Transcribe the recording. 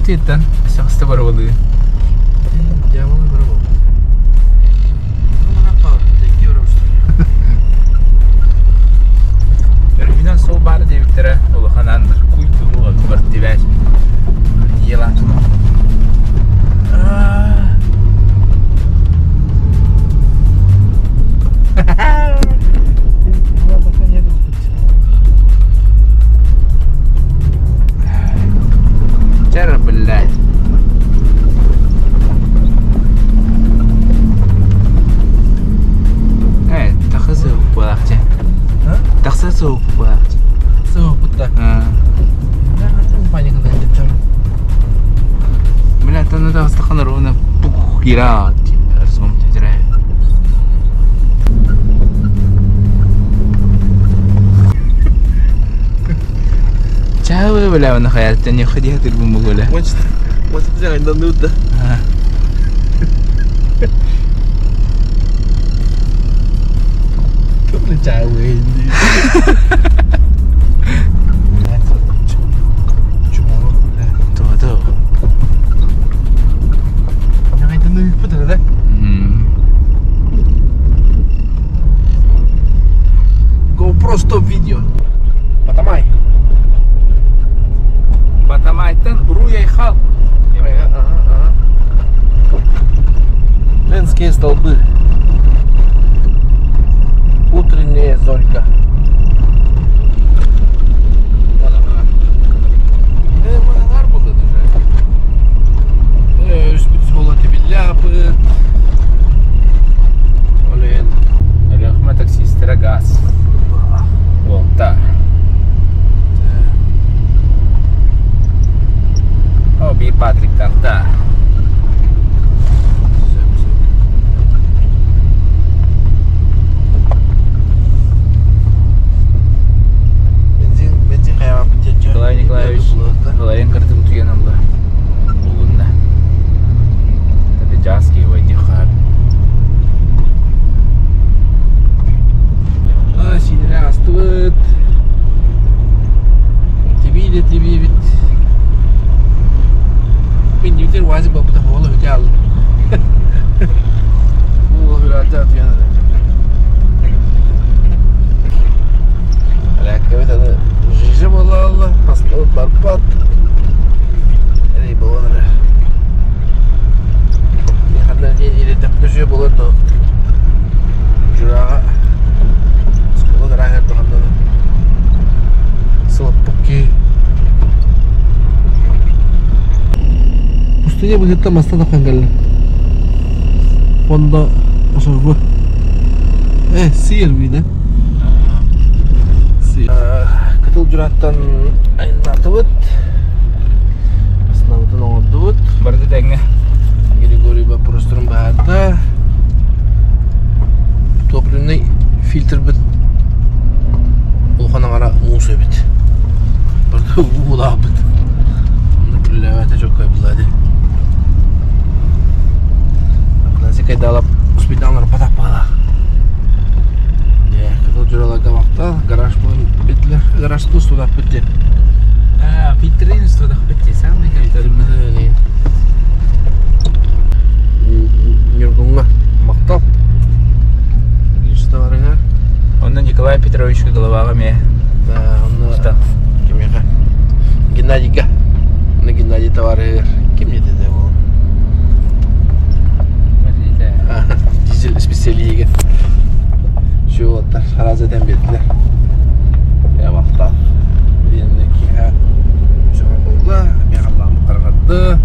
Хайдыбытыттан өссө хаста барабылыы. Дьяволы барабыл. Өрүһүнэн суол баар диэбиттэрэ улахан аан куй тугу бартибэт. Елатуна. Чэр, блядь. Э, тахса сыһыппалаахчы. Тахса сыһыппалаахчы. Сыһыппытта. Бля, там тахсаххына ровно пух кира разгон Чаабы бля, оны хаятта не ходи хатырбын бугула. Вот это айданута. Кымны чаабы Туо-туо. GoPro stop video. Батамай. Батамайтан Руяйхал. Женские столбы. Утренняя зорька. Өлүөхүмэ таксистара газ. Уолта. О, би Патрик тарта. Бензин, бензин хайа Николай Николаевич Николаевич картын утуйан ылла. Булунна. Это жаски войди хаар. Сиинэрэ астыбыт. Тибии да тибиибит. Мин дибитер уазик буолбута оҕоло бүтэ аллым. Бу үрэлдэ атыйан эрэ. Элээккэбит аны жижа буола алла, хастабыт барбат. Эрэй буолан эрэ. Ханна диэн иридэхпинэ үчүгэй буолар дуо? Дьураҕа оскуола гарааһыгар ханна сылыппыт киһи. Пустыня быһыттан маста таххан кэллэ. Honda ошорбу. Э, CRV да? Кытыл Дьураттан айаннаатыбыт. Сынабытын оҥордубут. Барыта тэҥҥэ. Григорий боппуруостарын быһаарда. Топливный фильтрбит улахан аҥара муус эбит. Барыта уулаабыт. Онно күллээбэтэ чоккой булла ди. Афанасий Кайдалов успейдаалар батах баалаах. Кытыл Дьураларга махтал. Гараж буолан биттилэр. Гараж тустудахпыт диэн. Фильтрин устудахпыт дии. Самый кайдалов. Ньургуҥҥа махтал. Барыга. Онно Николай Петровичка головаҕа эмиэ. Да, онно кимиэхэ? Геннадийга. Онно Геннадий товарыгар. Ким этэ ол? Дизель специалиһигэ. Чуолаттар сразу этэн биэрдилэр. Я махтал. Билиэннэ киэһэ үчүгэй буолла. Эмиэ халлааммыт тарҕатты.